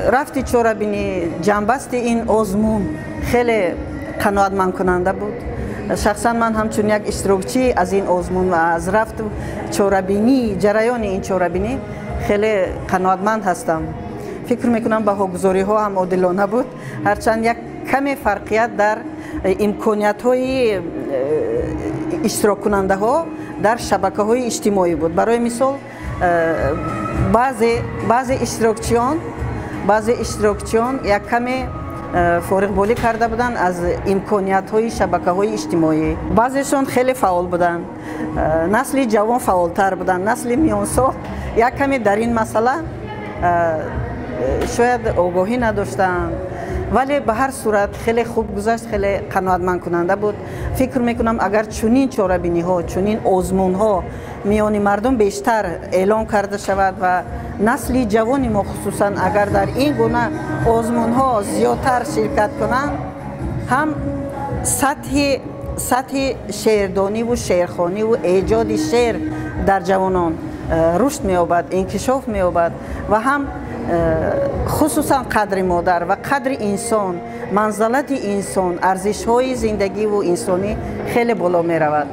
Рафти чорабинӣ, ҷамъбасти ин озмун хеле қаноатмандкунанда буд. Шахсан ман ҳамчун як иштирокчӣ аз ин озмун ва аз рафту чорабинӣ, ҷараёни ин чорабинӣ хеле қаноатманд ҳастам. Фикр мекунам, баҳогузориҳо ҳам одилона буд, ҳарчанд як каме фарқият дар имкониятҳои иштироккунандаҳо дар шабакаҳои иҷтимоӣ буд. Барои мисол, баъзе иштирокчиён як каме фориғболӣ карда буданд аз имкониятҳои шабакаҳои иҷтимоӣ. Баъзешон хеле фаъол буданд, насли ҷавон фаъолтар буданд, насли миёнсол як каме дар ин масъала шояд огоҳӣ надоштанд, вале ба ҳар сурат хеле хуб гузашт, хеле қаноатмандкунанда буд. Фикр мекунам, агар чунин чорабиниҳо, чунин озмунҳо миёни мардум бештар эълон карда шавад ва насли ҷавони мо хусусан агар дар ин гуна озмунҳо зиёдтар ширкат кунанд, ҳам сатҳи шеърдониву шеърхониву эҷоди шеър дар ҷавонон рушд меёбад, инкишоф меёбад ва ҳам хусусан қадри модар ва қадри инсон, манзалати инсон, арзишҳои зиндагиву инсонӣ хеле боло меравад.